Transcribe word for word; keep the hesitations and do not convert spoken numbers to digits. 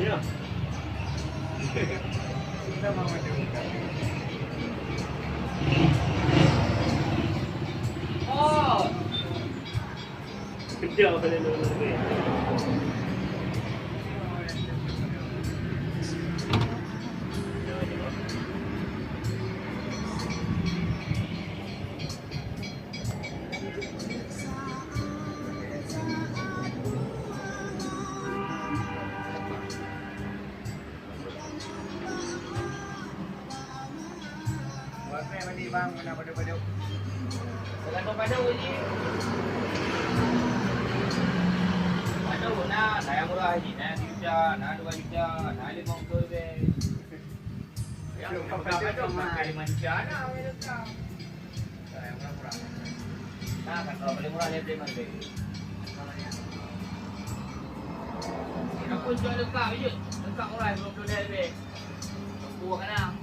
Oh. Kerja pada lelaki. Buat apa yang mandi, Bang? Mana padum-padum? Tergantung padum, Ji. Padum na, na nyang murah, Ji. Na nyang sijuta, na dua juta, na limong ploh leubeh. Yang padum, pakai lima juta na, pakai lengkap. Nah, kan kalau paling murah dia beli mana? Ini pun jual lengkap je. Lengkap murah, dua puluh dah lebih. Tunggu kan dah.